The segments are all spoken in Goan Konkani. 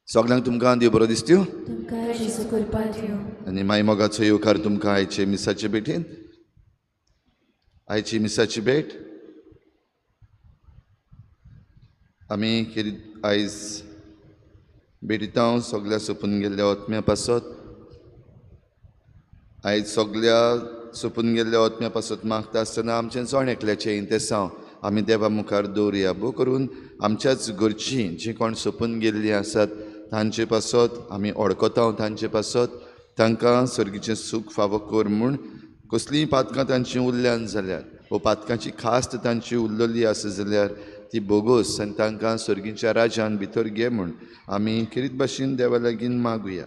सगळ्यांक तुमकां देव बरो दिसत्यो तुमकां जेजू कृपा दिवं. आनी माय मोगाचो येवकार तुमकां आयचे मिसाचे भेटीन. आयची मिसाची भेट आमी आयज भेटिता सगळ्या सोंपून गेल्ल्या ओत्म्या पासत. आयज सगळ्या सोंपून गेल्ल्या ओत्म्या पासत मागता आसतना आमचें जण एकल्याचें इंतेसांव आमी देवा मुखार दवरुया. भो करून आमच्याच घरचीं जीं कोण सोंपून गेल्लीं आसात तांचे पासत आमी ओळखता, तांचे पासत तांकां सर्गीचें सूख फावो कर म्हूण कसलींय पातकां तांची उरल्यान जाल्यार वो पातकांची खास्त तांची उरलेली आसा जाल्यार ती बोगोस आनी तांकां सर्गीच्या राजान भितर घे म्हूण आमी खेरीत भाशेन देवा लागीं मागुया.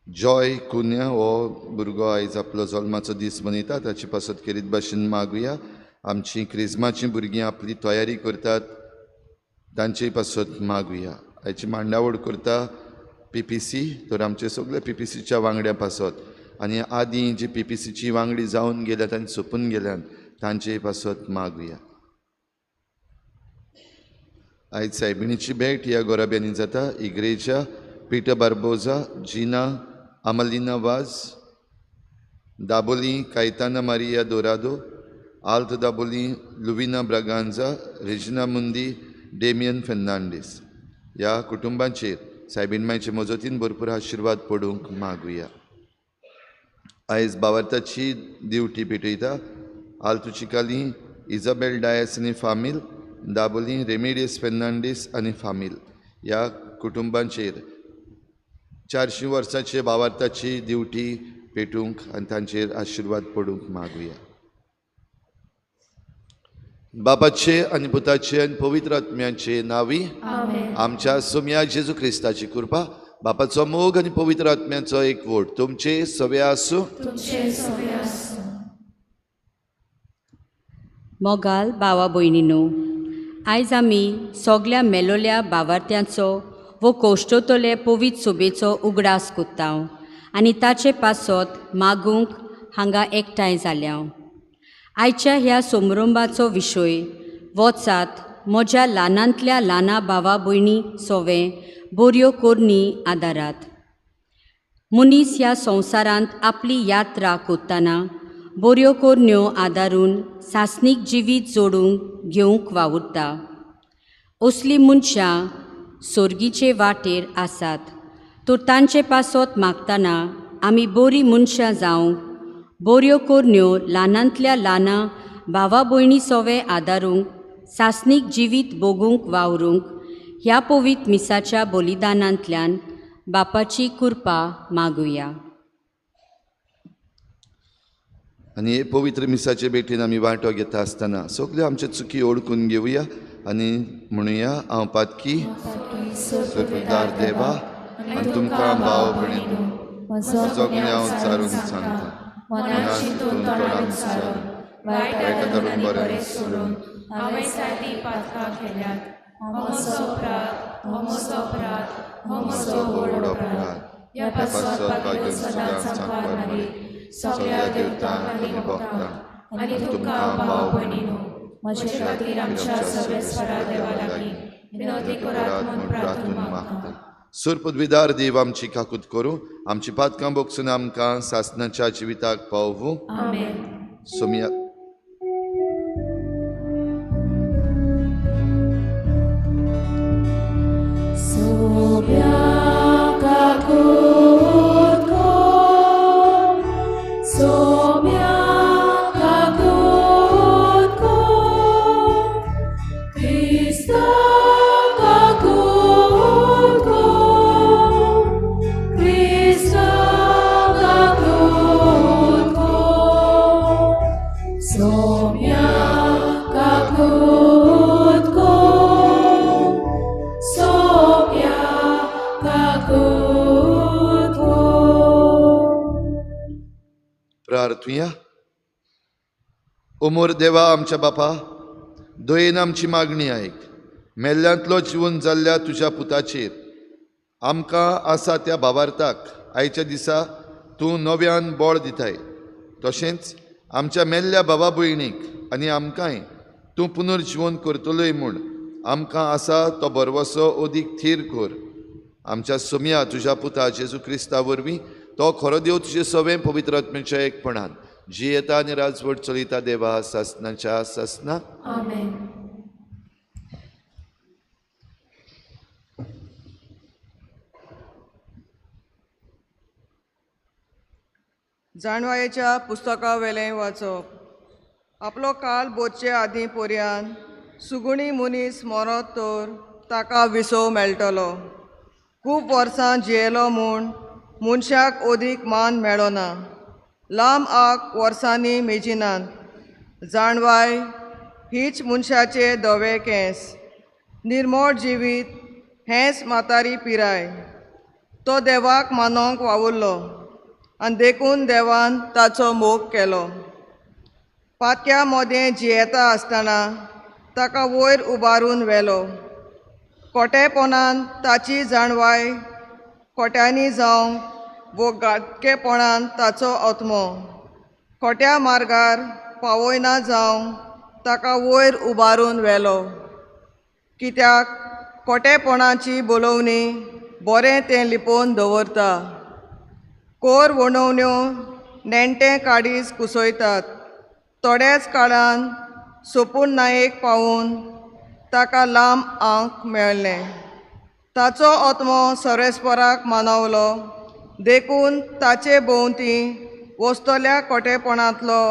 जॉय कुन्या हो भुरगो आयज आपलो जल्माचो दीस मनयता, ताचे पासत खेरीत भाशेन मागुया. आमची क्रिज्माचीं भुरगीं आपली तयारी करतात तांचे पासत मागुया. आयची मांडावळ करता पी पी सी, तर आमचे सगळे पी पी सीच्या वांगड्यां पासत आनी आदीं जी पी पी सीची वांगडी जावन गेल्यात आनी सोंपून गेल्यात तांचे पासत मागुया. आयज सायबिणीची भेट ह्या गोराब्यांनी जाता. इग्रेजा Peter Barbosa, Gina Amalina Vaz, Dabolim Caetana Maria Dorado, Alt Dabolim Luvina Braganza, Regina Mundi, Damian Fernandes. ह्या कुटुंबांचेर सायबीण मायचे मजतीन भरपूर आशिर्वाद पडूंक मागुया. आयज बावर्ताची दिवटी पेटयता आल्तू चिकाली, इजाबेल डायस आनी फामील, दाबोली रेमेडियस फेर्नांडीस आनी फामील. ह्या कुटुंबांचेर 400 वर्सांचे बावार्थाची दिवटी पेटूंक आनी तांचेर आशिर्वाद पडूंक मागुया. बापाचे आनी पुताचे आनी पवित्र आत्म्याचे नांवी आमच्या सोम्या जेजू क्रिस्ताची कृपा, बापाचो मोग आनी पवित्र आत्म्याचो एकवट तुमचे सवे आसूं. मोगाल भावा भयणीनो, आयज आमी सगल्या मेलोल्या बावार्थ्यांचो वो कोश्टोतले पवित्र सोबेचो उगडास कोत्ता आनी ताचे पासत मागूंक हांगा एकठांय जाल्या. आयच्या ह्या समारंभाचो विशय वचात म्हज्या ल्हानांतल्या ल्हाना भावा भयणी सोवे बऱ्यो कोरणी आदारात. मनीस ह्या संवसारांत आपली यात्रा कोत्ताना बऱ्यो कोरण्यो आदारून सासणीक जिवीत जोडूंक घेवंक वावुरता. असलीं मनशां सोर्गीचे वाटेर आसात, तर तांचे पासत मागतना आमी बरीं मनशां जावंक बऱ्यो कोरण्यो ल्हानांतल्या ल्हाना भावा भयणी सोवे आदारूंक सासणीक जिवीत भोगूंक वावरूंक ह्या पवित्र मिसाच्या बलिदानांतल्यान बापाची कृपा मागुया. आनी हे पवित्र मिसाचे भेटीन आमी वांटो घेता आसतना सगल्यो आमच्यो चुकी ओळखून घेवया आनी म्हणुया, हांव पातकी सोददार देवा आनी तुमकां भाव भयणींनो म्हजो गुन्यांव चारून सांगता, मनान चिंतून तोंडान विचारून वायट धरून बरें सोडून हांवें सारकी पातकां केल्यात. हो म्हजो अपराध, हो म्हजो अपराध, हो म्हजो व्हड अपराध. ह्या पासत भाग्य सदांच सांकवार मरे सगळ्या देवतांक आनी भक्तांक आनी तुमकां भाव भयणींनो म्हजे खातीर आमच्या सर्वेस्परा देवा लागीं विनवती करात म्हूण प्रार्थून मागता. सुरपदविदार देव आमची काकूत करूं, आमची पातकां बोगसून आमकां सासणाच्या जिविताक पावूं. आमेन. सोमिया प्रार्थुया. उमोर देवा आमच्या बापा, दयेन आमची मागणी आयक. मेल्ल्यांतलो जिवन जाल्ल्या तुज्या पुताचेर आमकां आसा त्या भावार्थाक आयच्या दिसा तूं नव्यान बळ दिताय. तशेंच आमच्या मेल्ल्या बाबा भयणीक आनी आमकांय तूं पुनर्जिवन करतलोय म्हूण आमकां आसा तो भरवसो अदीक थीर कर. आमच्या सोम्या तुज्या पुता जेजू क्रिस्ता वरवीं तो खरो देव तुजे सवें पवित्र आत्म्याच्या एकपणान जियेता आनी राजवट चलयता देवा सासनाच्या सासना. आमेन. जाणवायेच्या पुस्तकावेलें वाचप. आपलो काळ बोरचे आदीं पर्यान सुगुणी मनीस मरत तर ताका विसव मेळटलो. खूब वर्सां जियेलो म्हूण मनशाक अदीक मान मेळना. लांब आक वर्सांनी मेजिनात. जाणवाय हीच मनशाचे धवे केंस, निर्मळ जिवीत हेंच म्हातारी पिराय. तो देवाक मानोंक वावुरलो आनी देखून देवान ताचो मोग केलो. पातक्या मदें जियेता आसतना ताका वयर उबारून व्हेलो. खोटेपणान ताची जाणवाय खोट्यांनी जावंक वो गाटकेपणान ताचो आत्मो खोट्या मार्गार पावयना जावंक ताका वयर उबारून व्हेलो. कित्याक खोटेपणाची बोलोवणी बरें तें लिपोवन दवरता. कोर वणोवण्यो नेणटे काडीस कुसयतात. थोड्याच काळान सोपून नायक पावून ताका लांब आंक मेळ्ळें. ताचो आत्मो सर्वेस्पराक मानवलो देखून ताचे भोंवती वसतल्या खोटेपणांतलो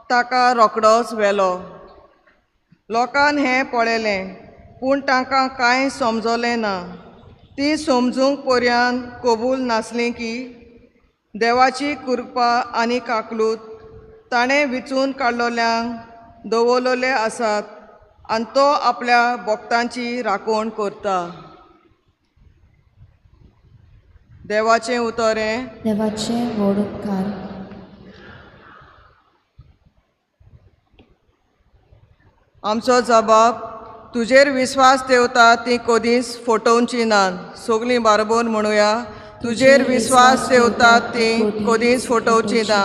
ताका रोखडोच व्हेलो. लोकान हें पळयलें पूण तांकां कांय समजलें ना. ती समजूंक पर्यान कबूल नासली की देवाची कृपा आनी काकलूत ताणें विचून काडलोल्यांक दवरलेले आसात आनी तो आपल्या भक्तांची राखण करता. देवाचें उतर हें. देवाचें व्हड उपकार. आमचो जबाब तुजेर विस्वास ठेवता ती कदीच फटोवची ना. सगळीं बारबोर म्हणुया, तुजेर विस्वास ठेवता ती कदीच फटोवची ना.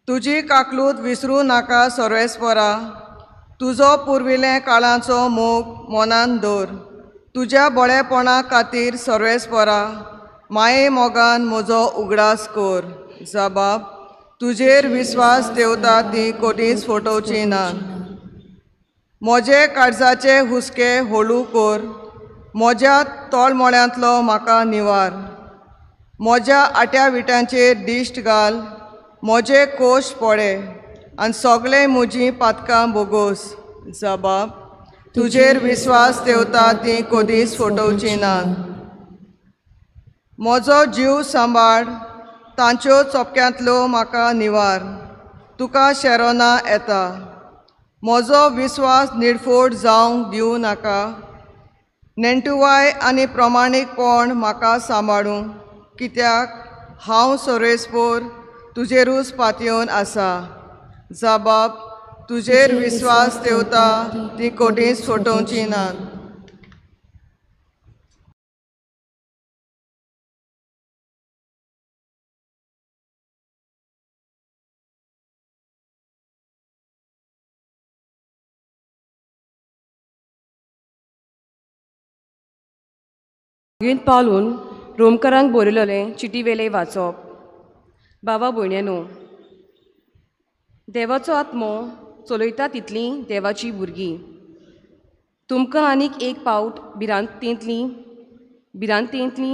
तुजी काकलूत विसरूं नाका सर्वेस्परा. तुजो पुर्विल्ल्या काळाचो मोग मनान दवर. तुज्या बळेपणा खातीर सर्वेस्परा माये मोगान म्हजो उगडास कर. जबाब तुजेर विस्वास ठेवता ती कदीच फटोवची ना. म्हजे काळजाचे हुस्के हळू कर. म्हज्या तळमळ्यांतलो म्हाका निवार. म्हज्या आट्या विट्यांचेर दिश्ट घाल. म्हजे कोश पडे आनी सगळे म्हजीं पातकां बोगोस. जबाब तुजेर विस्वास ठेवता ती कदीच फटोवची ना. म्हजो जीव सांबाळ, तांच्यो चोपक्यांतल्यो म्हाका निवार. तुका शेरोना येता. म्हजो विस्वास निडफोड जावंक दिवं नाका. नेणटुवाय आनी प्रमाणीकपण म्हाका सांबाळूं, कित्याक हांव सोरेसपोर तुजेरूच पातयेवन आसा. जबाब तुजेर विस्वास ठेवता ती कोटीच फटोवची ना. मागीर पावलून रोमकरांक बरयलेलें चिटी वेलें वाचप. बाबा भयण्यांनो, देवाचो आत्मो चलयता तितलीं देवाचीं भुरगीं. तुमकां आनीक एक पावट भिरांतेंतली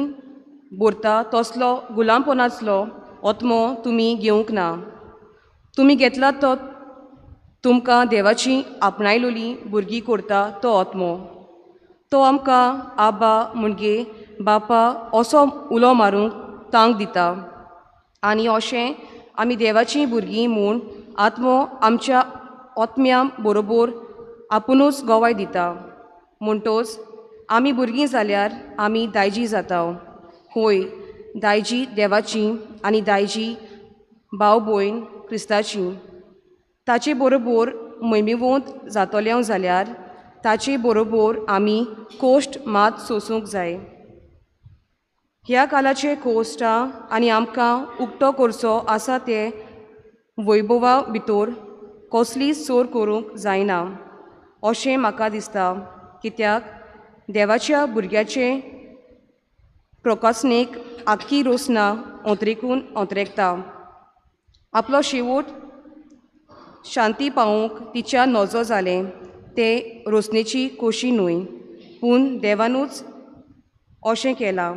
भरता तसलो गुलामपणाचलो आत्मो तुमी घेवंक ना. तुमी घेतला तो तुमकां देवाची आपणायलोली भुरगीं करता तो आत्मो. तो आमकां आबा म्हणजे बापा असो उलो मारूंक तांक दिता आनी अशें आमी देवाचीं भुरगीं म्हूण आत्मो आमच्या आत्म्या बरोबर आपुनूच गवाय दिता. म्हणटोच आमी भुरगीं जाल्यार आमी दायजी जाता. होय, दायजी देवाची आनी दायजी भाव भयण क्रिस्ताची. ताचे बरोबर मैमिवोंत जातले जाल्यार ताचे बरोबर आमी कोश्ट मात सोसूंक जाय. ह्या कालाचे कोश्टां आनी आमकां उक्तो करचो आसा ते वैभवा भितर कसलीच चोर करूंक जायना अशें म्हाका दिसता. कित्याक देवाच्या भुरग्याचे प्रकासनेक आख्खी रोसना ओंतरेकून ओंतरेकता. आपलो शेवट शांती पावोवंक तिच्या नजो जालें ते रोसनेची कोशी न्हय, पूण देवानूच अशें केलां.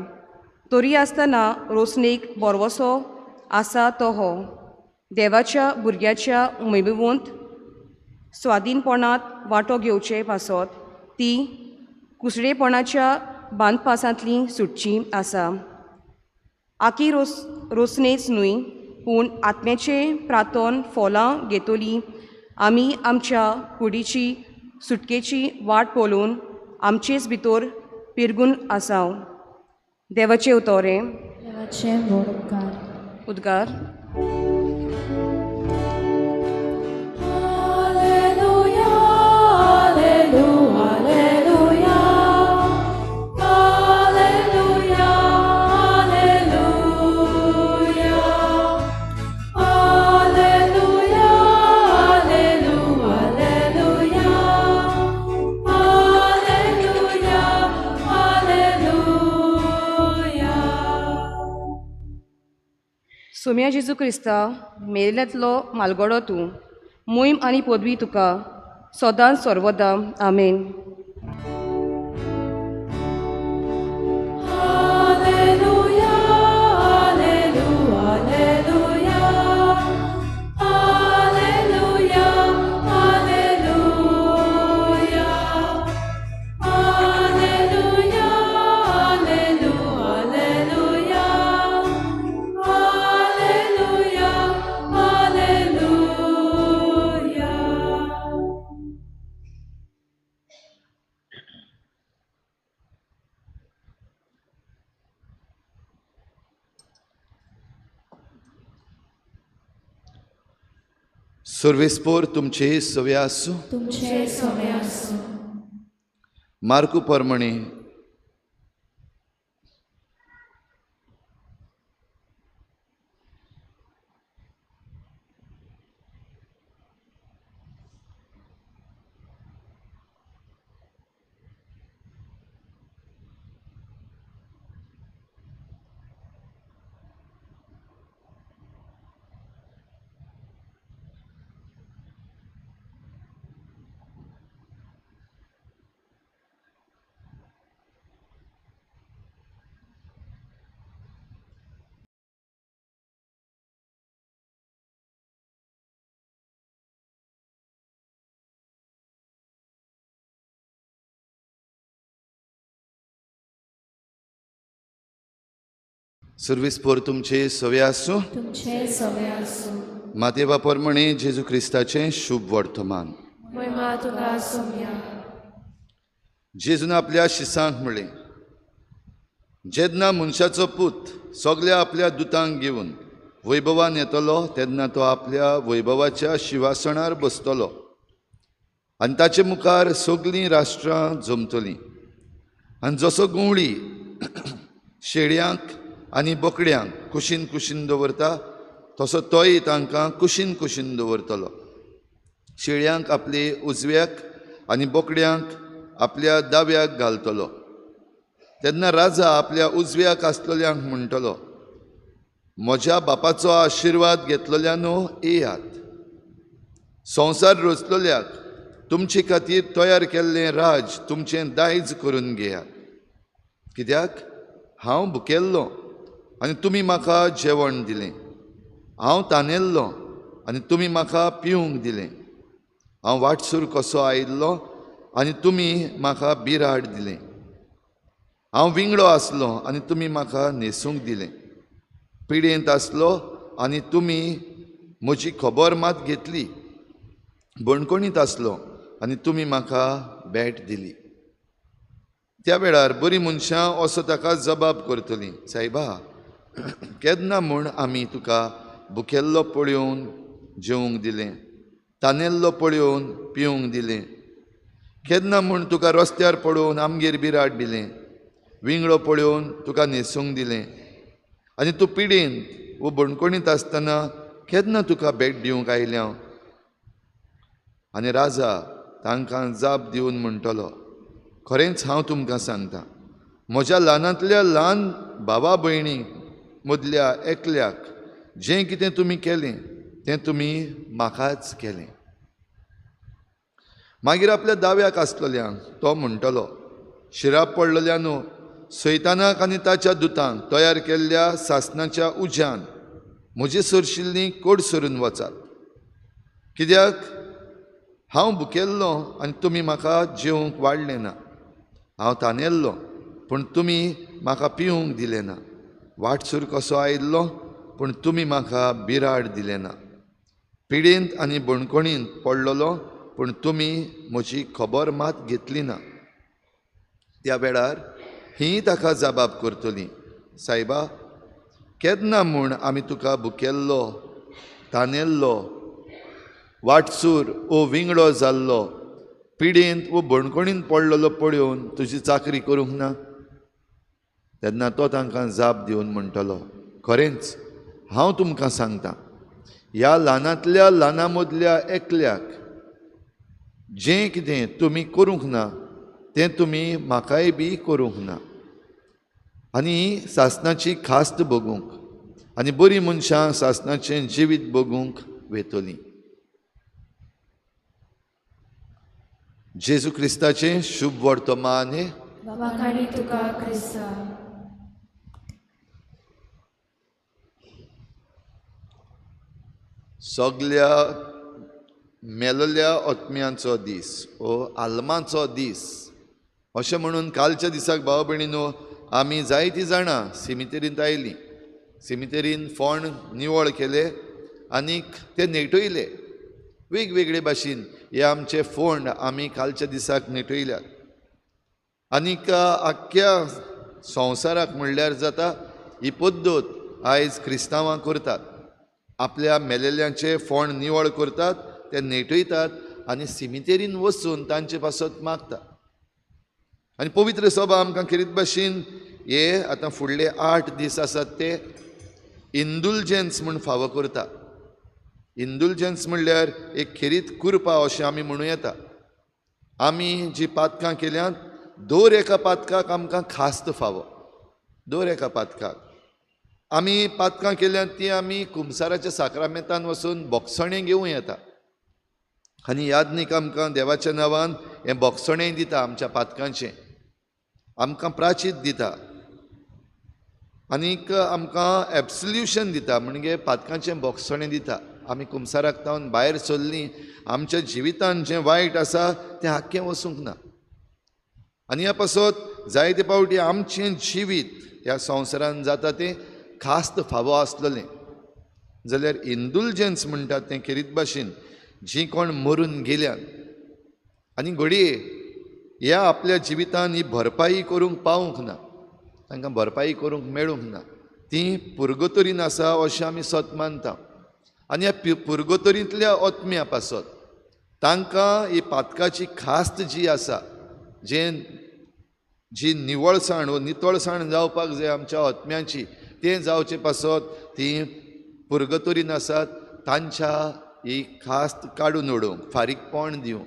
तरी आसतना रोसनेक बरवसो आसा तो हो देवाच्या भुरग्याच्या उमेबीवंत स्वाधीनपणांत वांटो घेवचे पासत ती कुसडेपणाच्या बांदपासांतली सुटची आसा. आखी रोसनेच न्हय, पूण आत्म्याचें प्रातोन फोलां घेतली आमी आमच्या कुडीची सुटकेची वाट पळोवन आमचेच भितर पिरगून आसा. देवाचें उतोरें. देवाचें व्हड उपकार. उद्गार. Alleluia, alleluia, alleluia, alleluia, alleluia, alleluia, alleluia, alleluia. Saumya जेजू क्रिस्ता, मेरेंतलो मालगडो तूं, मोहीम आनी पदवी तुका सदांच सर्वदा. आमेन. Alleluia, alleluia, alleluia, alleluia, alleluia, alleluia, alleluia, alleluia. सर्वेस्पोर तुमचे सवे आसूं. तुमचे सवे आसूं. मार्कू परमणे सुर्वीस पोर तुमचे सवे आसूं. तुमचे सवे आसूं. मातेवा प्रमाणे जेजू क्रिस्ताचें शुभ वर्तमान. महिमा तुका सोम्या. जेजून आपल्या शिसांक म्हणलें, जेन्ना मनशाचो पूत सगल्या आपल्या दुतांक घेवन वैभवान येतलो तेन्ना तो आपल्या वैभवाच्या शिवासणार बसतलो आनी ताचे मुखार सगलीं राष्ट्रां जमतलीं. आनी जसो गुंवळी शेळयांक आनी बोकड्यांक कुशीन कुशीन दवरता तसो तोय तांकां कुशीन कुशीन दवरतलो. शेळयांक आपले उजव्याक आनी बोकड्यांक आपल्या दाव्याक घालतलो. तेन्ना राजा आपल्या उजव्याक आसलेल्यांक म्हणटलो, म्हज्या बापाचो आशिर्वाद घेतलेल्यानो येयात, संवसार रचलेल्याक तुमचे खातीर तयार केल्लें राज तुमचें दायज करून घेयात. कित्याक हांव भुकेल्लो आनी तुमी म्हाका जेवण दिलें, हांव तानेल्लो आनी तुमी म्हाका पिवंक दिलें, हांव वाटसूर कसो आयिल्लो आनी तुमी म्हाका बिराड दिलें, हांव विंगडो आसलो आनी तुमी म्हाका न्हेसूंक दिलें, पिडेंत आसलो आनी तुमी म्हजी खबर मात घेतली, बणकोणीत आसलो आनी तुमी म्हाका भेट दिली. त्या वेळार बरीं मनशां असो ताका जबाब करतलीं, सायबा केन्ना म्हूण आमी तुका भुकेल्लो पळोवन जेवंक दिलें, तानेल्लो पळोवन पिवंक दिलें, केन्ना म्हूण तुका रस्त्यार पळोवन आमगेर बिराड दिलें, विंगडो पळोवन तुका न्हेसूंक दिलें, आनी तूं पिडेंत वो बणकोणीत आसतना केन्ना तुका भेट दिवंक आयलें हांव? आनी राजा तांकां जाप दिवन म्हणटलो, खरेंच हांव तुमकां सांगता, म्हज्या ल्हानांतल्या ल्हान भावा भयणी मदल्या एकल्याक जें कितें तुमी केलें तें तुमी म्हाकाच केलें. मागीर आपल्या दाव्याक आसलेल्यांक तो म्हणटलो, शिराप पडलेल्यानो, सैतानाक आनी ताच्या दुतांक तयार केल्ल्या सासणाच्या उज्यान म्हजे सरशिल्लीं कोड सरून वचात. कित्याक हांव भुकेल्लो आनी तुमी म्हाका जेवंक वाडलें ना, हांव तानेल्लो पूण तुमी म्हाका पिवंक दिलें ना, वाटसूर कसो आयिल्लो पूण तुमी म्हाका बिराड दिलें ना, पिडेंत आनी बणकोणींत पडलेलो पूण तुमी म्हजी खबर मात घेतली ना. त्या वेळार ही ताका जबाब करतली, सायबा केन्ना म्हूण आमी तुका भुकेल्लो, तानेल्लो, वाटसूर ओ विंगडो जाल्लो, पिडेंत वो बणकोणींत पडलेलो पळोवन तुजी चाकरी करूंक ना? तेन्ना तो तांकां जाप दिवन म्हणटलो, खरेंच हांव तुमकां सांगता, ह्या ल्हानांतल्या ल्हाना मदल्या एकल्याक जें कितें तुमी करूंक ना तें तुमी म्हाकाय बी करूंक ना. आनी सासणाची खास्त भोगूंक आनी बरीं मनशां सासणाचें जिवीत भोगूंक वेतलीं. जेजू क्रिस्ताचें शुभ वर्तमान. वाखाणी तुका क्रिस्ता. सगल्या मेलल्या आत्म्यांचो दीस ओ आल्माचो दीस अशें म्हणून कालच्या दिसाक भाव भयणीनो आमी जायतीं जाणां सिमितेरींत आयलीं, सिमितेरीन फोंड निवळ केले आनीक ते नेटयले वेगवेगळे भाशेन. हे आमचे फोंड आमी कालच्या दिसाक नेटयल्यात आनीक आख्ख्या संवसाराक म्हणल्यार जाता ही पद्दत आयज क्रिस्तांवां करतात. आपल्या मेलेल्यांचे फोंड निवळ करतात, ते नेटयतात आनी सिमितेरीन वचून तांचे पासत मागता. आनी पवित्र सभा आमकां खेरीत भाशेन हे आतां फुडले 8 दीस आसात ते इंदुलजन्स म्हूण फावो करता. इंदुलजन्स म्हणल्यार एक खेरीत कुरपा अशें आमी म्हणूं येता. आमी जी पातकां केल्यांत दर एका पातकाक आमकां खास्त फावो. दर एका पातकाक आमी पातकां केल्यांत ती आमी कुमसाराच्या साक्रामेंतान वचून बोगसणें घेवं येता. आनी यादनीक आमकां देवाच्या नांवान हें बोगसणें दिता, आमच्या पातकांचें आमकां प्राचीत दिता आनीक आमकां एब्सल्युशन दिता, म्हणजे पातकांचें बोगसणें दिता. आमी कुमसाराक तावन भायर सरलीं, आमच्या जिवितान जें वायट आसा तें आख्खें वचूंक ना. आनी ह्या पासत जायते फावटी आमचें जिवीत ह्या संवसारान जाता तें खास्त फावो आसलेलें. जाल्यार इंडुलजन्स म्हणटात तें खेरीत भाशेन जीं कोण मरून गेल्यात आनी घडये ह्या आपल्या जिवितान ही भरपाई करूंक पावूंक ना, तांकां भरपाई करूंक मेळूंक ना, तीं पुर्गोतरीन आसा अशें आमी सत मानता. आनी ह्या पुर्गोतरींतल्या आत्म्या पासत तांकां ही पातकाची खास्त जी आसा, जें जी निवळसाण वो नितळसाण जावपाक जाय आमच्या आत्म्याची, तें जावचे पासत तीं पुर्गतोरीन आसात तांच्या ही खास्त काडून उडोवंक, फारीकपण दिवंक.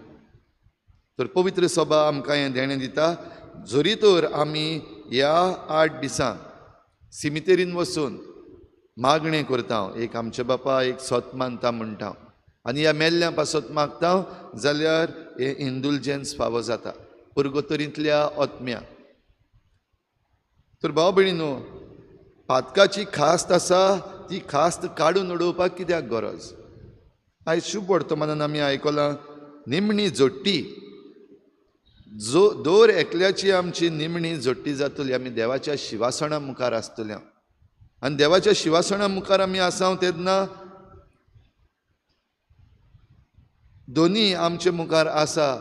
तर पवित्र सभा आमकां हें देणें दिता. जरी तर आमी ह्या 8 दिसां सिमितेरीन वचून मागणें करता, एक आमचे बापा एक सत मानता म्हणटा आनी ह्या मेल्ल्या पासत मागता, जाल्यार हें इंडुलजन्स फावो जाता पुर्गोतरींतल्या आत्म्या. तर भाव भयणीनो, पातकाची खास्त आसा ती खास्त काडून उडोवपाक कित्याक गरज? आयज शुभ वर्तमानान आमी आयकलां निमणी जोडटी, जो दर एकल्याची आमची निमणी जोडटी जातली. आमी देवाच्या शिवासणा मुखार आसतल्या आनी देवाच्या शिवासणा मुखार आमी आसाव तेन्ना दोनी आमचे मुखार आसा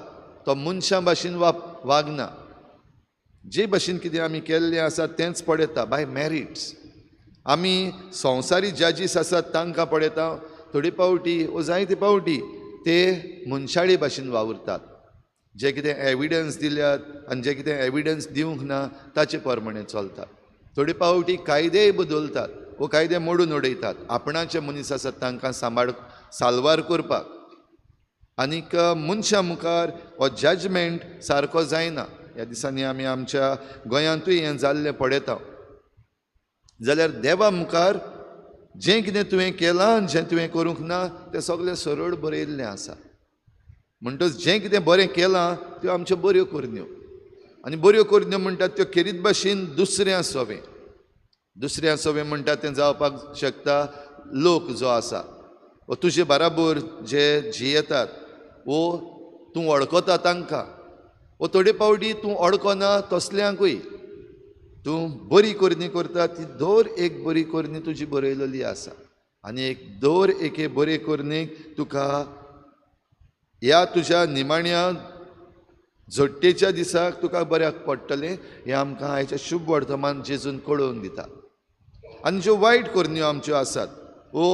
तो मनशां भाशेन वागना, जे भाशेन कितें आमी केल्लें आसा तेंच पळयता बाय मॅरिट्स. आमी संवसारी जजीस आसात तांकां पळयता, थोडी पावटी वो जायते पावटी ते मनशाळे भाशेन वावुरतात, जे कितें एविडन्स दिल्यात आनी जे कितें एविडन्स दिवंक ना ताचे प्रमाणे चलतात. थोडे पावटी कायदेय बदलतात वो कायदे मोडून उडयतात आपणाचे मनीस आसात तांकां सांबाळ साल्वार करपाक. आनीक मनशां मुखार हो जजमेंट सारको जायना. ह्या दिसांनी आमी आमच्या गोंयांतूय हें जाल्लें पळयता. जाल्यार देवा मुखार जें कितें तुवें केलां आनी जें तुवें करूंक ना तें सगळें सरळ बरयल्लें आसा. म्हणटच जें कितें बरें केलां त्यो आमच्यो बऱ्यो करण्यो, आनी बऱ्यो करण्यो म्हणटात त्यो खेरीत भाशेन दुसऱ्या सोवें, दुसऱ्या सोवें म्हणटात तें जावपाक शकता लोक जो आसा वो तुजे बराबर जे जियेतात वो तूं वळखता तांकां, वो थोडे पावटी तूं वळखना तसल्यांकूय तूं बरी करणी करता ती दर एक बरी करणी तुजी बरयलेली आसा. आनी एक दर एके बरे करणेक तुका ह्या तुज्या निमाण्या झोट्टेच्या दिसाक तुका बऱ्याक पडटलें हें आमकां आयच्या शुभ वर्तमान जेजून कळोवन दिता. आनी ज्यो वायट करण्यो आमच्यो आसात वो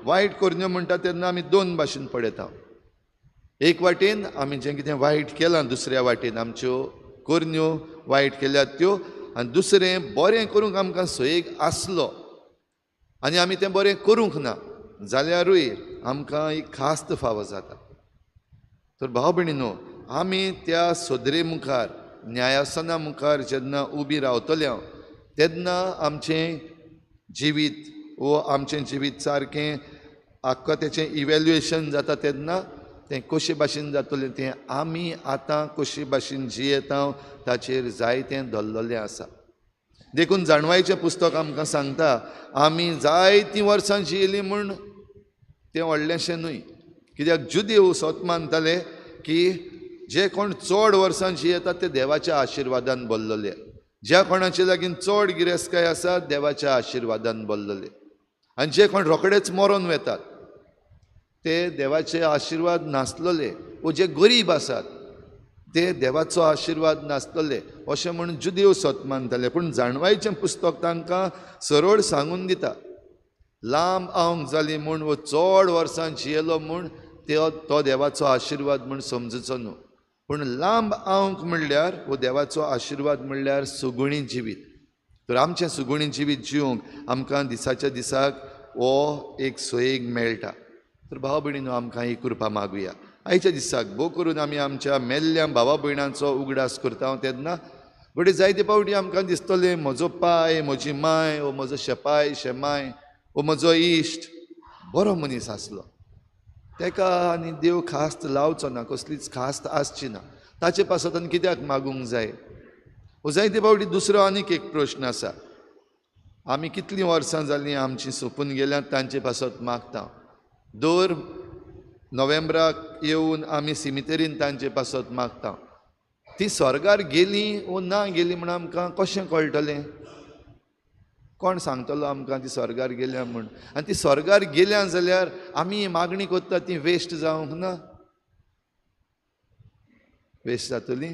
वायट करण्यो म्हणटा तेन्ना आमी दोन भाशेन पळयता. एक वाटेन आमी जें कितें वायट केलां, दुसऱ्या वाटेन आमच्यो करण्यो वायट केल्यात त्यो, आनी दुसरें बरें करूंक आमकां सोयेक आसलो आनी आमी तें बरें करूंक ना जाल्यारूय आमकां एक खास्त फावो जाता. तर भाव भयणीनो, आमी त्या सोदरे मुखार न्यायासना मुखार जेन्ना उबी रावतले तेन्ना आमचें जिवीत वो आमचें जिवीत सारकें आख्खो तेचें इवेल्युएशन जाता तेन्ना तें कशे भाशेन जातलें तें आमी आतां कशे भाशेन जियेता ताचेर जायतें धरलेलें आसा. देखून जाणवायचें पुस्तक आमकां सांगता आमी जायतीं वर्सां जियेलीं म्हूण तें व्हडलेंशें न्हय, कित्याक जुदेव सत मानताले की जे कोण चड वर्सां जियेतात ते देवाच्या आशिर्वादान भरलेले, ज्या कोणाचे लागीं चड गिरेस्तकाय आसा देवाच्या आशिर्वादान भरलेले, आनी जे कोण रोखडेच मरोन वेतात ते देवाचे आशिर्वाद नासलेले वो जे गरीब आसात ते देवाचो आशिर्वाद नासतले अशें म्हूण जुदेव सत मानताले. पूण जाणवायचें पुस्तक तांकां सरळ सांगून दिता लांब आवंक जाली म्हूण वो चड वर्सां जियेलो म्हूण तो देवाचो आशिर्वाद म्हूण समजुचो न्हू, पूण लांब आवंक म्हणल्यार वो देवाचो आशिर्वाद म्हणल्यार सुगुणी जिवीत. तर आमचें सुगुणी जिवीत जिवंक आमकां दिसाच्या दिसाक हो एक सोयेक मेळटा. तर भाव भयणीनो, आमकां ही कृपा मागुया. आयच्या दिसाक भोव करून आमी आमच्या मेल्ल्या भावा भयणांचो उगडास करता तेन्ना घडये जायते पावटी आमकां दिसतलें म्हजो पाय, म्हजी माय, वो म्हजो शेपाय शेमाय, वो म्हजो इश्ट बरो मनीस आसलो, तेका आनी देव खास्त लावचो ना, कसलीच खास्त आसची ना, ताचे पासत आनी कित्याक मागूंक जाय? वो जायते पावटी दुसरो आनीक एक प्रश्न आसा, आमी कितलीं वर्सां जालीं आमचीं सोंपून गेल्यात तांचे पासत मागता, दर नोव्हेंबराक येवन आमी सिमितेरीन तांचे पासत मागता, ती स्वर्गार गेली वो ना गेली म्हूण आमकां कशें कळटलें? कोण सांगतलो आमकां ती स्वर्गार गेल्या म्हूण? आनी ती स्वर्गार गेल्या जाल्यार आमी मागणी करता ती वेस्ट जावंक ना? वेस्ट जातली?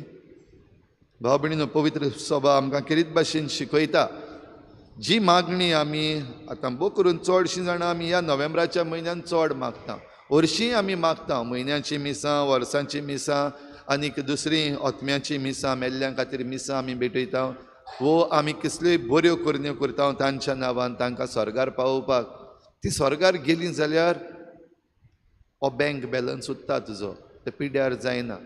भाव भयणीनो, पवित्र सभा आमकां खेरीत भाशेन शिकयता. जी मागणी आमी आतां भोव करून चडशीं जाणां आमी ह्या नोव्हेंबराच्या म्हयन्यान चड मागता. हरशीं आमी मागता म्हयन्याचीं मिसां, वर्सांचीं मिसां आनीक दुसरीं ओतम्याचीं मिसां, मेल्ल्यां खातीर मिसां आमी भेटयता वो आमी कसल्योय बऱ्यो करण्यो करता तांच्या नांवान तांकां स्वर्गार पावोवपाक. ती स्वर्गार गेली जाल्यार हो बँक बॅलन्स उरता तुजो, ते पिड्यार जायना,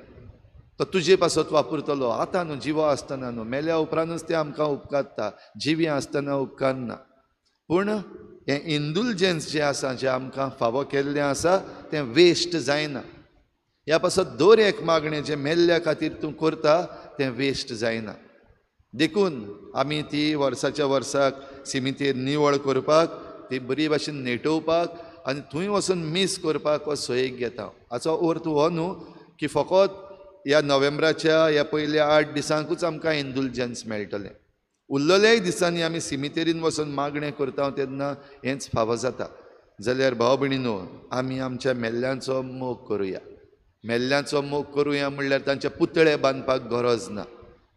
तो तुजे पासत वापरतलो. आतां न्हू, जिवो आसतना न्हू, मेल्या उपरांतूच तें आमकां उपकारता, जिवी आसतना उपकारना. पूण हें इंडुलजन्स जें आसा, जें आमकां फावो केल्लें आसा, तें वेस्ट जायना. ह्या पासत दर एक मागणें जें मेल्ल्या खातीर तूं करता तें वेस्ट जायना. देखून आमी ती वर्साच्या वर्साक सिमितेर निवळ करपाक, ती बरी भाशेन नेटोवपाक आनी थंय वचून मीस करपाक हो सोयीक घेता. हाचो अर्थ हो न्हू की फकत ह्या नोव्हेंबराच्या ह्या पयल्या 8 दिसांकूच आमकां इंडुलजन्स मेळटलें. उरलेल्याय दिसांनी आमी सिमितेरीन वचून मागणें करता तेन्ना हेंच फावो जाता. जाल्यार भाव भयणीनो, आमी आमच्या मेल्ल्यांचो मोग करुया. मेल्ल्यांचो मोग करुया म्हणल्यार तांचे पुतळे बांदपाक गरज ना.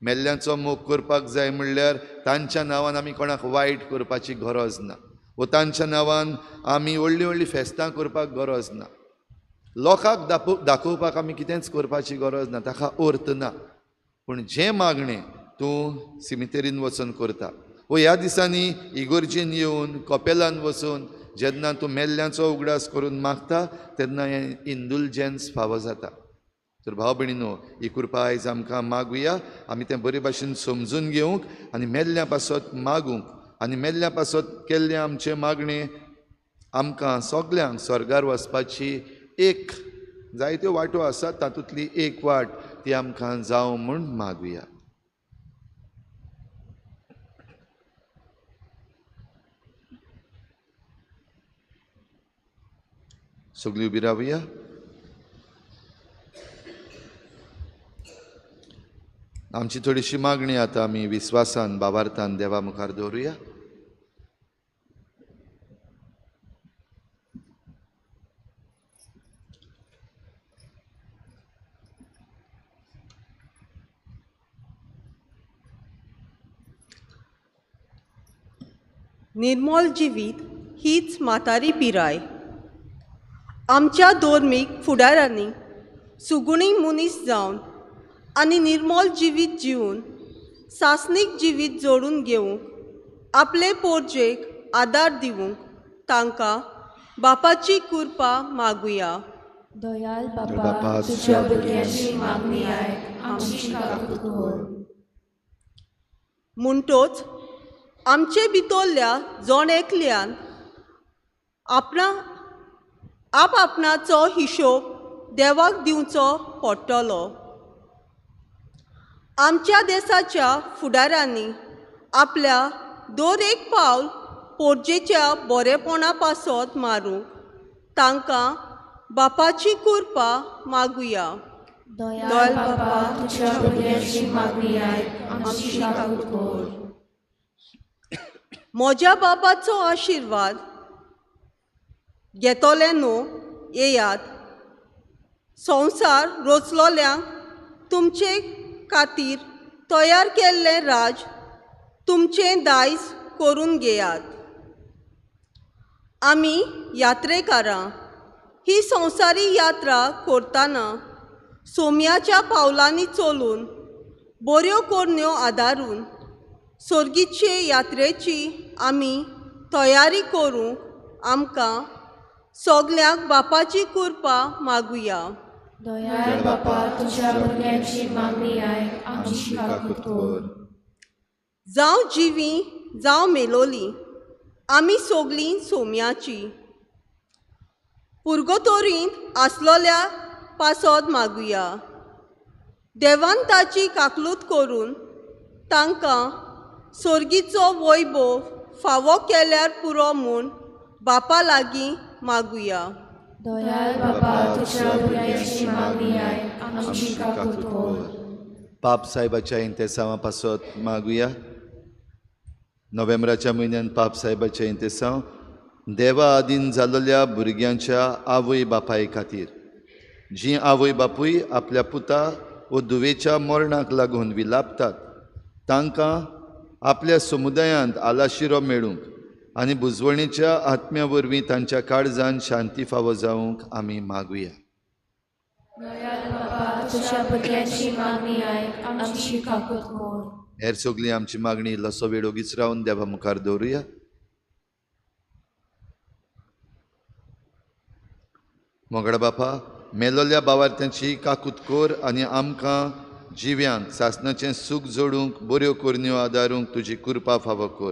मेल्ल्यांचो मोग करपाक जाय म्हणल्यार तांच्या नांवान आमी कोणाक वायट करपाची गरज ना, वो तांच्या नांवान आमी व्हडलीं व्हडलीं फेस्तां करपाक गरज ना. लोकांक दाखोवपाक आमी कितेंच करपाची गरज ना, ताका अर्थ ना. पूण जें मागणें तूं सिमितेरीन वचून करता वो ह्या दिसांनी इगोर्जेन येवन कपेलान वचून जेन्ना तूं मेल्ल्यांचो उगडास करून मागता तेन्ना हें इंडुलजन्स फावो जाता. तर भाव भयणीनो, ही कृपा आयज आमकां मागुया. आमी तें बरे भाशेन समजून घेवंक आनी मेल्ल्या पासत मागूंक आनी मेल्ल्या पासत केल्लें आमचें मागणें आमकां सगल्यांक स्वर्गार वचपाची एक जायत्यो वाटो आसात तातूंतली एक वाट ती आमकां जावं म्हूण मागुया. सगळीं उबी रावया. आमची थोडीशी मागणी आतां आमी विस्वासान बाबार्थान देवा मुखार दवरुया. निर्मोल जिवीत हीच म्हातारी पिराय. आमच्या धर्मीक फुडारांनी सुगुणी मनीस जावन आनी निर्मोल जिवीत जिवन सासणीक जिवीत जोडून घेवंक आपले पोरजेक आदार दिवंक तांकां बापाची कृपा मागुया. दयाल बापा, तुज्या भुरग्यांची मागणी आयक, आमची काकूत कर. म्हणटोच आमचे भितरल्या जण एकल्यान आपणा आप आपणाचो हिशोब देवाक दिवचो पडटलो. आमच्या देसाच्या फुडारांनी आपल्या दर एक पावल पोरजेच्या बरेपणा पासत मारूंक तांकां बापाची कृपा मागुया. दयाळ बापा, तुज्या भुरग्यांची मागणी आयक, आमची काकूत कर. म्हज्या बाबाचो आशिर्वाद घेतले न्हू येयात. संवसार रोचलोल्यांक तुमचे खातीर तयार केल्लें राज तुमचें दायज करून घेयात. आमी यात्रेकारां ही संवसारी यात्रा करतना सोम्याच्या पावलांनी चलून बऱ्यो करण्यो आदारून सोर्गीचे यात्रेची आमी तयारी करूंक आमकां सगल्यांक बापाची कृपा मागुया. दयाळ बापा, तुज्या भुरग्यांची मागणी आयक, आमची काकूत कर. जावं जिवी जावं मेलोली आमी सगलीं सोम्याची पुर्गोतोरींत आसलोल्या पासत मागुया. देवान ताची काकलूत करून तांकां सोर्गीचो वैभव फावो केल्यार पुरो म्हूण बापा लागीं मागुया. दयाळ बापा, तुज्या भुरग्यांची मागणी आयक, आमची काकूत कर. पाप साहेबाच्या इंतेसांवा पासत मागुया. नोव्हेंबराच्या म्हयन्यान पाप साहेबाचें इंतेसांव देवा आदीन जाल्ल्या भुरग्यांच्या आवय बापाय खातीर, जीं आवय बापूय आपल्या पुता वो धुवेच्या मरणाक लागून विलापतात तांकां आपल्या समुदायांत आलाशिरो मेळूंक आनी बुजवणेच्या आत्म्या वरवीं तांच्या काळजान शांती फावो जावंक आमी मागुया. तुज्या भुरग्यांची मागणी आयक, आमची काकूत कर. हेर सगळी आमची मागणी इल्लोसो वेळ ओगीच रावन देवा मुखार दवरुया. मोगडा बापा, मेलोल्या बावार्थ्यांची काकूत कर आनी आमकां जिव्यांक सासणाचें सूख जोडूंक बऱ्यो करण्यो आदारूंक तुजी कृपा फावो कर.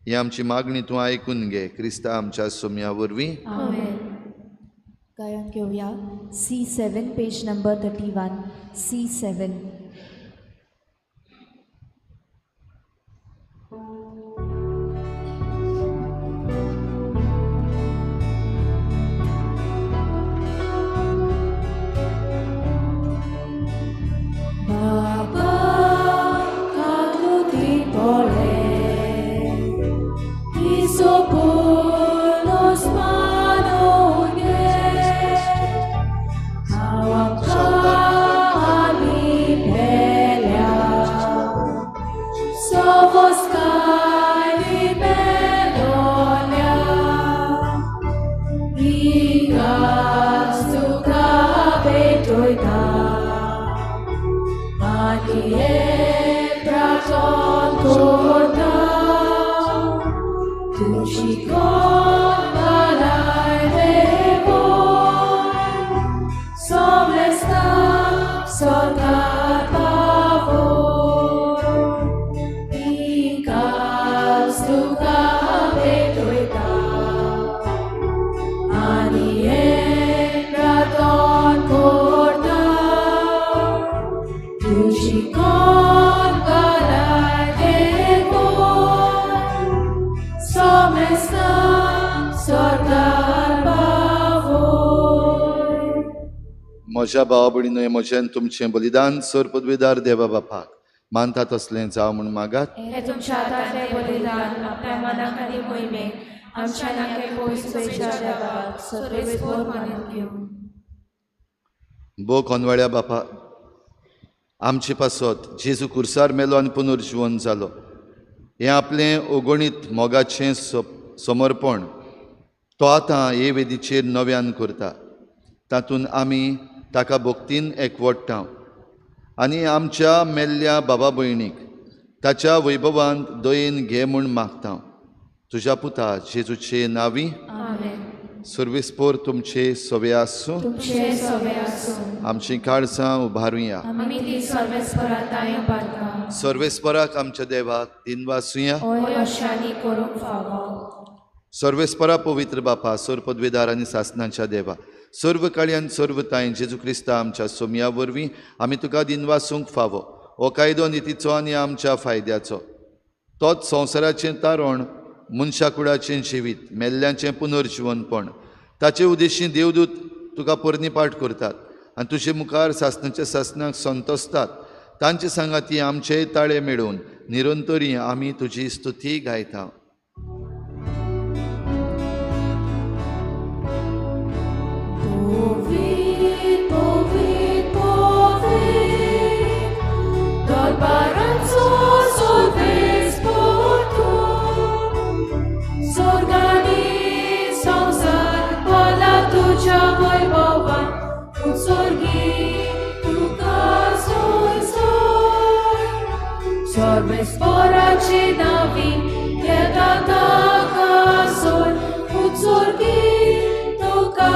ही आमची मागणी तूं आयकून घे क्रिस्ता आमच्या सोम्या वरवीं. आमेन. गायन घेवया C7 page number 31 C7. बाबा काकलुती पोळे इसोपोलोस मानून आमी पेल्या सोवोस काली मेलोल्या इगास तुका भेटोयता आनी हें प्रार्थन करता तुजी कोण बालाय देवोय सोमलेस्ता सरकार पावोय इगास तुका भेटोयता आनी हें प्रार्थन करता तुजी कोण बालाय देवोय सोमलेस्ता सरकार पावोय. म्हज्या भावा भयणीनो, म्हजें तुमचें बलिदान सर पदवीदार देवा बापाक मानता तसलें जावं म्हूण मागात. हे तुमच्या हातांतलें बलिदान आपल्या मनाक आनी मोहिमेक आमच्या नाके पयस पयच्या देवाक सर्वेस्पोर मानून घेवं. भो कोनवाळ्या बापा, आमचे पासत जेजू कुर्सार मेलो आनी पुनर्जिवन जालो हें आपलें ओगणीत मोगाचें समर्पण तो आतां हे वेदीचेर नव्यान करता. तातूंत आमी ताका भक्तीन एकवटता आनी आमच्या मेल्ल्या बाबा भयणीक ताच्या वैभवान दयेन घे म्हूण मागता. तुज्या पुता जेजूचे नांवी. आमेन. सर्वेस्पोर तुमचे सवे आसूं. तुमचे सवे आसूं. आमचीं काळजां उबारुया. आमी ती सर्वेस्परा तांय उबारता. सर्वेस्पराक आमच्या देवाक दिनवासुया. होय अशांनी करूंक फावो. सर्वेस्परा पवित्र बापा, सर्व पदवेदार आनी सासनाच्या देवा, सर्व काळी आनी सर्व तांय जेजू क्रिस्ता आमच्या सोमया वरवीं आमी तुका दिनवासूंक फावो. हो कायदो नितीचो आनी आमच्या फायद्याचो, तोच संवसाराचें तारण, मनशा कुडाचें जिवीत, मेल्ल्यांचें पुनर्जिवनपण. ताचे उद्देशी देवदूत तुका पोरणीपाठ करतात आनी तुजे मुखार सासणाच्या सासणाक संतोसतात. तांचे सांगाती आमचेय ताळे मेळोवन निरंतरी आमी तुजी स्तुती गायता. Povit, povit, povit, dorbaranzo solves portu, sorgani संसार बोला तुझ्या वैभवान, उत्सर्गी तुका सोय सोय. सर्वेस्पराची नावी येता ताका सोय, उत्सर्गी तुका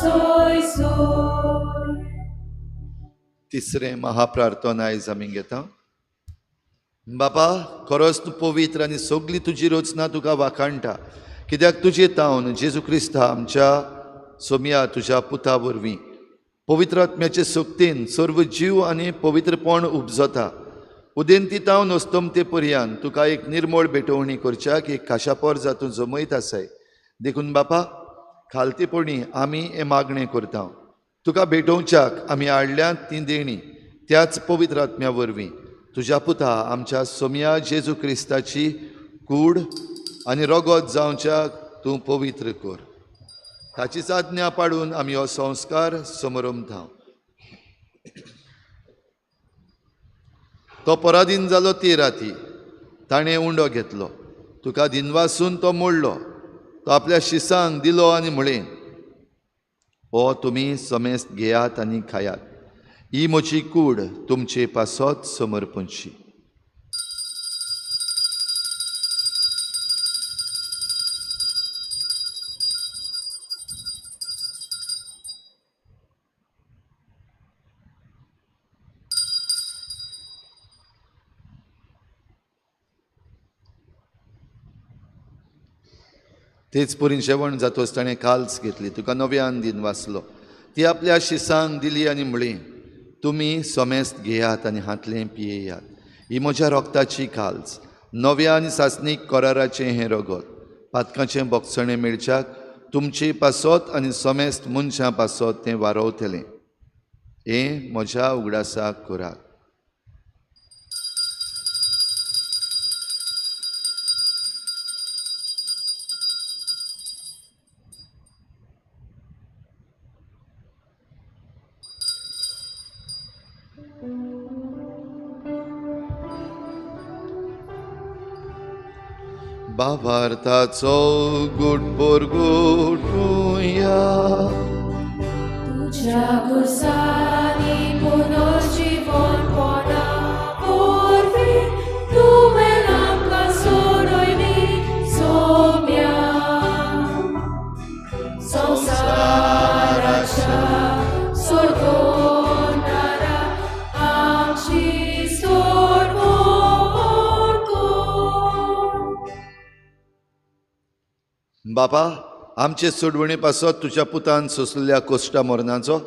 सोय सोय. तिसरें महाप्रार्थना आयज आमी घेता. बापा, खरोच तूं पवित्र आनी सगली तुजी रचना तुका वाखाणटा, कित्याक तुजे तावन जेजू क्रिस्ता आमच्या सोमया तुज्या पुता वरवीं पवित्र आत्म्याचे सक्तीन सर्व जीव आनी पवित्रपण उपजता. उदेंती तावन अस्तमते पर्यान तुका एक निर्मळ भेटवणी करच्याक एक खाशापोर जातूं जमयत आसाय. देखून बापा, खालतेपणी आमी हें मागणें करता, तुका भेटोवच्याक आमी हाडल्यात तीं देणी त्याच पवित्र आत्म्या वरवीं तुज्या पुता आमच्या सोमया जेजू क्रिस्ताची कूड आनी रगत जावच्याक तूं पवित्र कर. ताचीच आज्ञा पाडून आमी हो संस्कार समरमता. तो पराधीन जालो ते राती ताणें उंडो घेतलो, तुका दिनवासून तो मोडलो, तो आपल्या शिसांक दिलो आनी म्हळें, हो तुमी समेस्त घेयात आनी खायात, ही म्हजी कूड तुमचे पासत समर्पणची. तेच परीन जेवण जातोच ताणें काल्स घेतली, तुका नव्यान दिन वाचलो, ती आपल्या शिसांक दिली आनी म्हळी, तुमी समेस्त घेयात आनी हातलें पियेयात, ही म्हज्या रोगताची काल्स, नव्या आनी सासणीक कराराचें हें रगत, पातकाचें बोगसणें मेळच्याक तुमचे पासत आनी समेस्त मनशां पासत तें वारवतलें. हें म्हज्या उगडासाक करात. भावार्थाचो गुट बोरगुटुया, तुज्या खुर्सांनी पुनर्जीवनपणा वरवीं तुवें आमकां सोडयली सोम्या. संवसाराच्या सोडवणारा आमची सोडवण कर. बापा, आमचे सोडवणे पासत तुज्या पुतान सोंसलेल्या कोश्टा मरणाचो,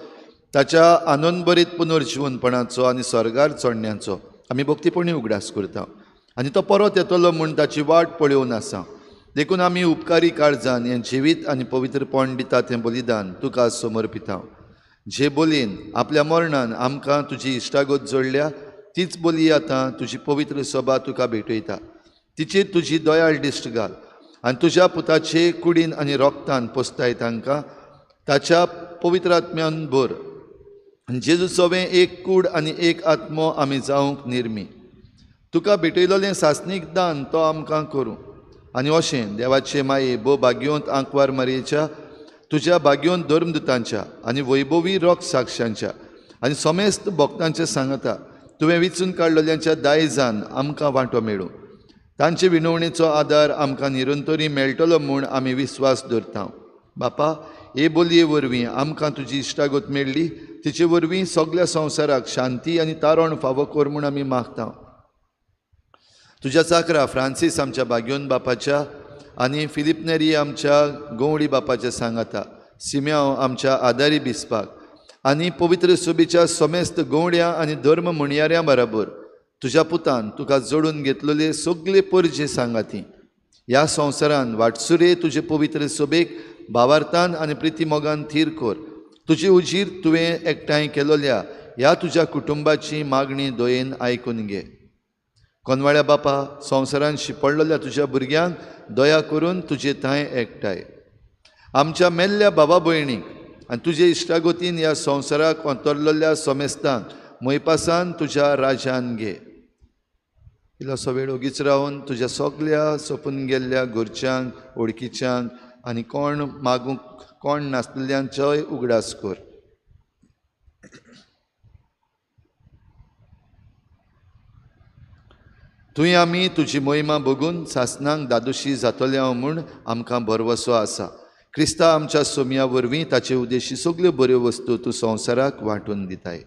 ताच्या आनंदभरीत पुनर्जिवनपणाचो आनी स्वर्गार चडण्याचो आमी भक्तीपणी उगडास करता आनी तो परत येतलो म्हूण ताची वाट पळोवन आसा. देखून आमी उपकारी काळजान हें जिवीत आनी पवित्रपण दिता तें बलिदान तुका समर्पिता. जे बोलयेन आपल्या मरणान आमकां तुजी इश्टागत जोडल्या तीच बोली आतां तुजी पवित्र सभा तुका भेटयता. तिचेर तुजी दयाळ दिश्ट घाल आनी तुज्या पुताचे कुडीन आनी रोगतान पोसताय तांकां ताच्या पवित्र आत्म्यान भर. आनी जेजू सवें एक कूड आनी एक आत्मो आमी जावंक निर्मी. तुका भेटयलोलें सासणीक दान तो आमकां करूं आनी अशें देवाचे माये भो भाग्योंत आंकवार मारयेच्या, तुज्या भाग्योंत धर्मदुतांच्या आनी वैभवी रोग साक्षांच्या आनी समेस्त भक्तांच्या सांगता तुवें विचून काडलेल्यांच्या दायजान आमकां वांटो मेळूं. तांचे विनवणेचो आदार आमकां निरंतरी मेळटलो म्हूण आमी विस्वास दवरता. बापा, हे बोलये वरवीं आमकां तुजी इश्टागत मेळ्ळी, तिचे वरवीं सगल्या संवसाराक शांती आनी तारण फावो कर म्हूण आमी मागता. तुज्या चाकरा फ्रांसीस आमच्या भाग्योन बापाच्या आनी फिलीप नेरी आमच्या गंवडी बापाच्या सांगाता, सिम्यांव आमच्या आदारी बिस्पाक आनी पवित्र सोबीच्या समेस्त गंवड्या आनी धर्म म्हणयाऱ्यां बराबर तुज्या पुतान तुका जोडून घेतलेले सगळे परजे सांगाती ह्या संवसारान वाटसुरे तुजे पवित्र सोबेक भावार्थान आनी प्रितीमोगान थीर कर. तुजी उजीर तुवें एकठांय केलोल्या ह्या तुज्या कुटुंबाची मागणी दयेन आयकून घे. कोनवाळ्या बापा, संवसारान शिपडलेल्या तुज्या भुरग्यांक दया करून तुजे थंय एकठांय आमच्या मेल्ल्या बाबा भयणीक आनी तुजे इश्टागतीन ह्या संवसाराक अंतरलेल्या समेस्तांक मोयपासान तुज्या राजान घे. इल्लोसो वेळ ओगीच रावन तुज्या सगल्या सोंपून गेल्ल्या घरच्यांक, वळखीच्यांक आनी कोण मागूंक कोण नासलेल्यांचोय उगडास कर. तुवें आमी तुजी मोहिमा बगून सासणांक दादोशी जातले हांव म्हूण आमकां भरवसो आसा. क्रिस्ता आमच्या सोमया वरवीं ताचे उद्देशी सगल्यो बऱ्यो वस्तू तूं संवसाराक वांटून दिताय.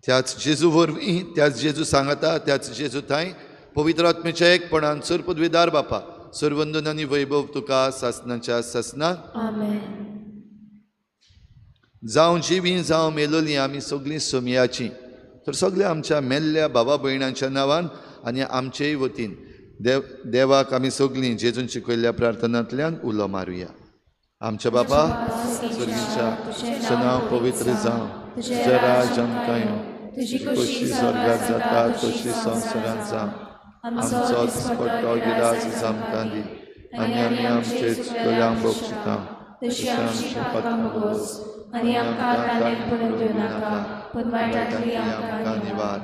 त्याच जेजू वरवीं, त्याच जेजू सांगता, त्याच जेजू थांय पवित्र आत्म्याच्या एकपणान सर्पद्विदार बापा सर्वंदन आनी वैभव तुका सासणाच्या सासणाक. आमेन. जावं जिवीं जावं मेलोलीं आमी सगळीं सोमयाचीं, तर सगळ्या आमच्या मेल्ल्या बाबा भयणांच्या नांवान आनी आमचेय वतीन देवाक आमी सगळीं जेजून शिकयल्ल्या प्रार्थनांतल्यान उलो मारुया. आमच्या बापा सर्गीच्या, तुजें नांव पवित्र जावं, तुजें राज आमकां येवं, तुजी खोशी स्वर्गात जाता तशी संवसारांत जावं. आमचो दिसपट्टो गिरास आमकां दी आनी आमी आमचे चुकल्यांक बक्षिता तशी आमची पातकां भोगोस आनी आमकां ताणें पडून दिवं नाका पूण वायटांतली आमकां निवार.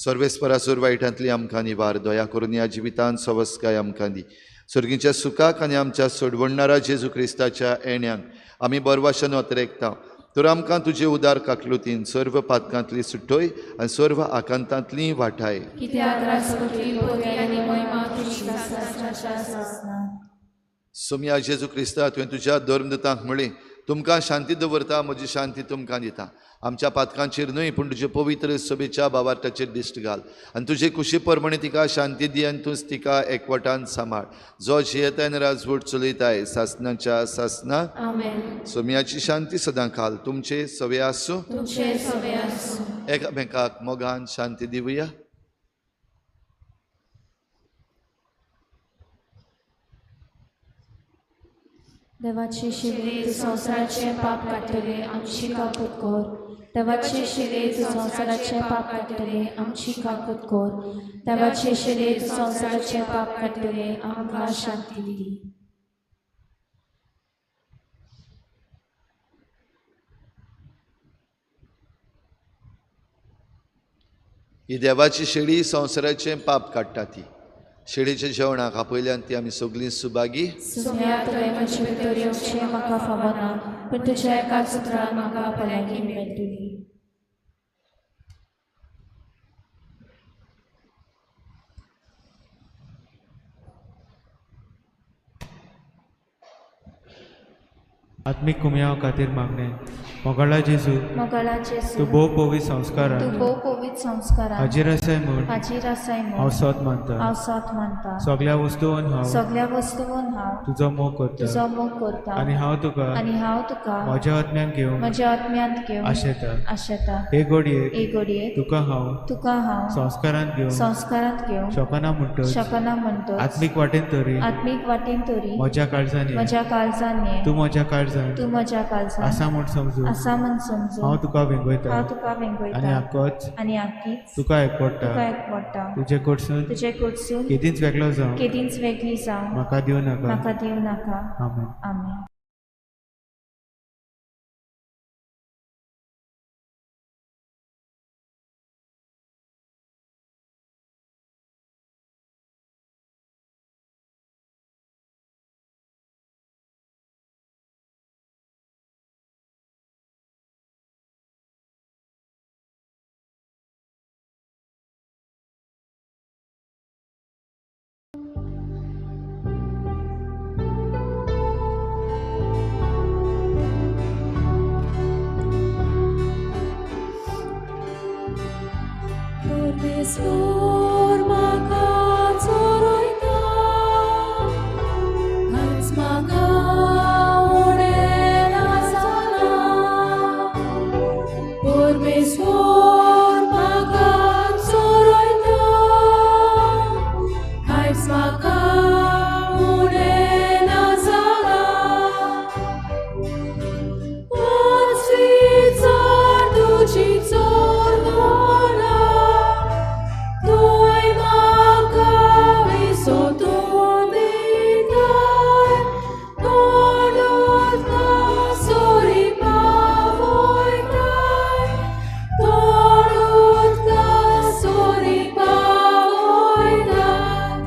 सर्वेस्परासूर वायटांतली आमकां निवार. दया करून ह्या जिवितांत सवस्काय आमकां दी. सर्गीच्या सुखाक आनी आमच्या सोडवणणारा जेजू क्रिस्ताच्या येण्याक आमी बरवाशन अतरेकता. तर आमकां तुजे उदार काकलुतीन सर्व पातकांतली सुटोय आनी सर्व आकांतांतली वाठाय. कित्याक राजपती पदवी आनी महिमा तुजी सासणाच्या सासणाक. सोमया जेजू क्रिस्ता, तुवें तुज्या धर्मदूतांक म्हळें, तुमकां शांती दवरता, म्हजी शांती तुमकां दिता. आमच्या पातकांचेर न्हय पूण तुजे पवित्र सभेच्या बावार्थाचेर दिश्ट घाल आनी तुजे कुशी प्रमाणे तिका शांती दी आनी तूंच तिका एकवटान सांबाळ, जो जियेताय आनी राजवट चलयताय सासणाच्या सासना. आमेन. सोमयाची शांती सदां काल तुमचे सवे आसूं. तुमचे सवे आसूं. एकामेकाक मोगान शांती दिवया. देवाचे शिले तूं संवसाराचें पाप काडटले, आमची काकूत कर. देवाचे शिले तूं संवसाराचें पाप काडटले, आमची काकूत कर. देवाचे शिले तूं संवसाराचें पाप काडटले, आमकां शांती दी. ही देवाची शेळी संवसाराचें पाप काडटा. ती शेळीच्या जेवणाक आपयल्यान ती आमी सगळीं सुभागी. सुम्या तुवें म्हजे भितर येवचें म्हाका फावना, पूण तुज्या एकाच उतरान म्हाका भलायकी मेळटली. आत्मीक कुमयाव खातीर मागणें. मोगाळा जेजू, मोगाळा जेजू, तूं भोव पवित्र संस्कारान तूं भोव पवित्र संस्कारान हाजीर आसाय म्हूण हाजीर आसाय हांव म्हूण सोद मानता. हांव सोद मानता. सगळ्या वस्तून हांव सगळ्या वस्तून हांव तुजो मोग करता तुजो मोग करता आनी हांव तुका आनी हांव तुका म्हज्या आत्म्यान घेवंक म्हज्या आत्म्यांत घेवन आशेता. आशेता. हे घडयेक हे घडयेक तुका हांव तुका हांव संस्कारांत घेवंक संस्कारांत घेवंक शकना म्हणटच शकना म्हणटच आत्मीक वाटेन तरी आत्मीक वाटेन तरी म्हज्या काळजान ये. म्हज्या काळजान ये. तूं म्हज्या काळजान तूं म्हज्या काळजान आसा म्हूण समजून आसा म्हूण समजून हांव तुका वेंगयता हांव तुका आनी वेंगयता आकोच आनी आकीच तुका एकवडटा. तुका एकवडटा. तुजे कडसून तुजे कडसून केदींच वेगळो जावं केदींच वेगळी जावं म्हाका दिवं नाका. म्हाका दिवं नाका. आमेन. आमेन. परमेश्वर म्हाका चोरयता, कांयच म्हाका उणें ना जालां. परमेश्वर म्हाका चोरयता, कांयच म्हाका उणें ना जालां. वाचविचार तुजी चोरवणा, तुवें म्हाका विसोतून दिताय, तोंड सोरी पावयताय, तोंड सोरी पावयताय.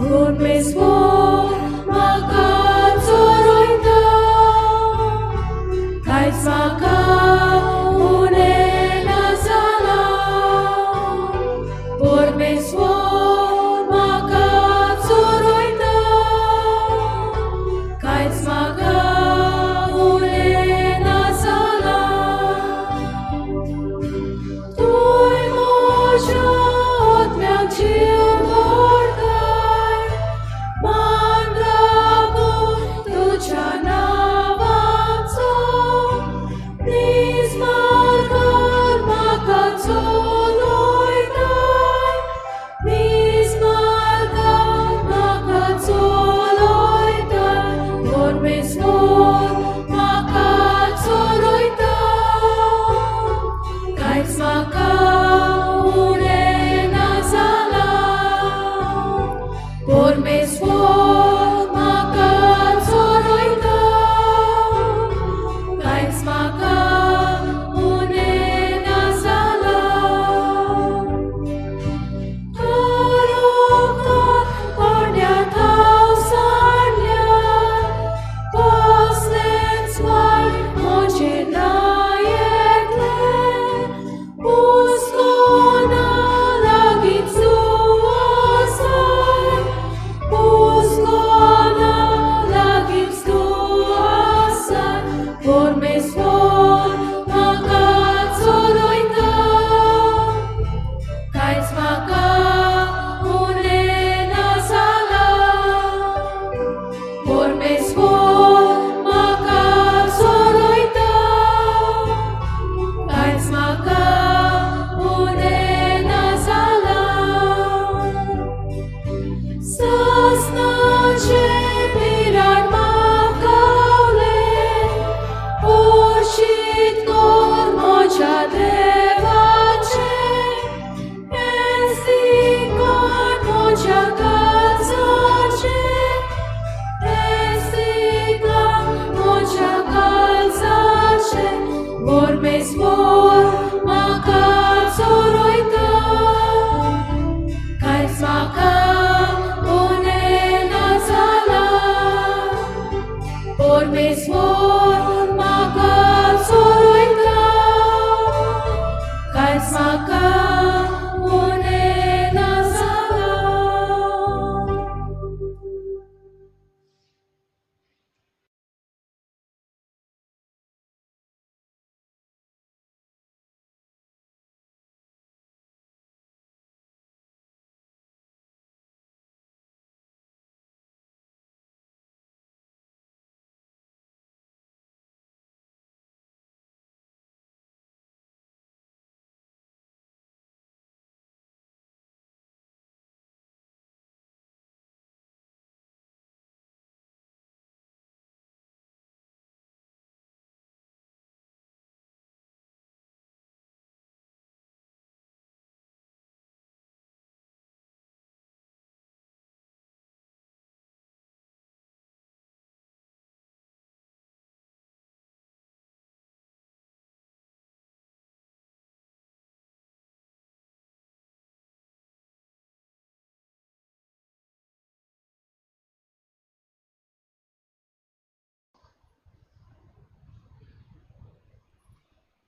परमेश्वर म्हाका चोरयता, कांयच म्हाका उणें ना जालां. परमेश्वर म्हाका चोरयता, कांयच म्हाका उणें ना जालां. तुवें म्हज्या आत्म्याक जीव भरताय, मान राखून तुज्या नांवाचो.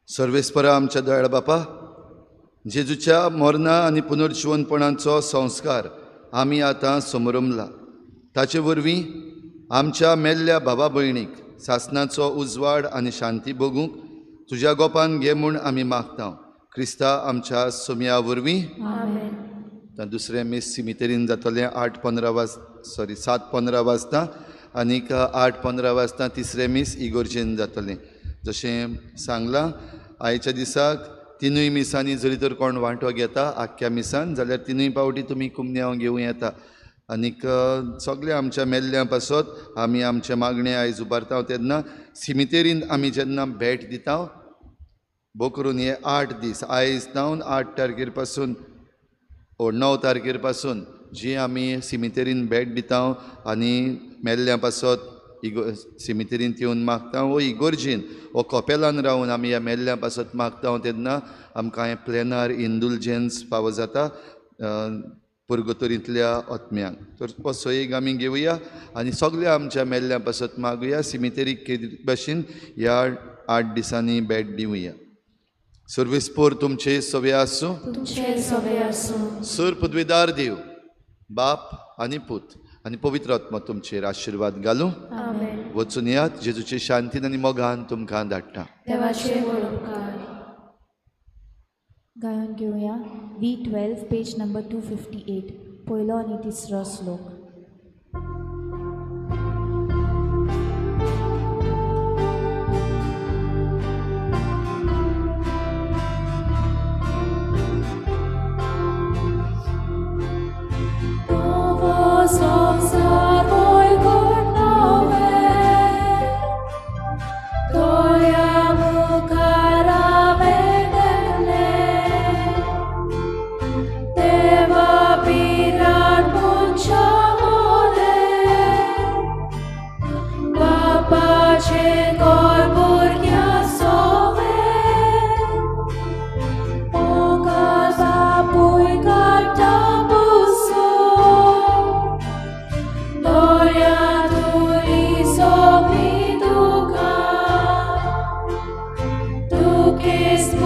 सर्वेस्परा आमच्या दयाळ बापा, जेजूच्या मरणा आनी पुनर्जिवनपणाचो संस्कार आमी आतां समरमला. ताचे वरवीं आमच्या मेल्ल्या भावा भयणीक सासनाचो उजवाड आनी शांती भोगूंक तुज्या गोपान घे म्हूण आमी मागता, क्रिस्ता आमच्या सोमया वरवीं. आमेन. दुसरें मीस सिमितेरीन जातलें 8:15 सॉरी 7:15 वाजता आनीक 8:15 वाजता तिसरें मीस इगोर्जेन जातलें. जशें सांगलां आयच्या दिसाक तिनूय मिसांनी जरी तर कोण वांटो घेता आख्ख्या मिसान जाल्यार तिनूय पावटी तुमी कुमन्यांव घेवं येता. आनीक सगळ्या आमच्या मेल्ल्या पासत आमी आमचें मागणें आयज उबारता तेन्ना सिमितेरीन आमी जेन्ना भेट दिता भो करून हे 8 दीस आयज जावन 8 तारखेर पासून ओ 9 तारखेर पासून जी आमी सिमितेरीन भेट दिता आनी मेल्ल्या पासत इगो सिमितेरीन येवन मागता वो इगोर्जीन वो कपेलान रावन आमी ह्या मेल्ल्या पासत मागता तेन्ना आमकां हें प्लेनार इंडुलजन्स फावो जाता पुर्गतोरींतल्या आत्म्यांक. तर हो सोयीक आमी घेवया आनी सगळ्या आमच्या मेल्ल्या पासत मागुया. सिमितेरीक भाशेन ह्या 8 दिसांनी भेट दिवया. सर्वेस्पोर तुमचे सवे आसूं. तुमचे सवे आसूं. सर पदवीदार देव बाप आनी पूत आनी पवित्र आत्मा तुमचेर आशिर्वाद घालूं. आमेन. वचून यात जेजूचे शांतीन आनी मोगान तुमकां धाडटा. देवाचे व्हड उपकार. गायन घेवया V12 page number 258 पयलो आनी तिसरो श्लोक. संसार वयगड नवें दोळ्या मुखार हांवें देखलें देवा पिराट मनशा मोदें बापाचें घर भुरग्यां सोवें मोगान बापूय काडटा पुसून दोळ्यांत उरी सगळीं दुकां दुखेस्त.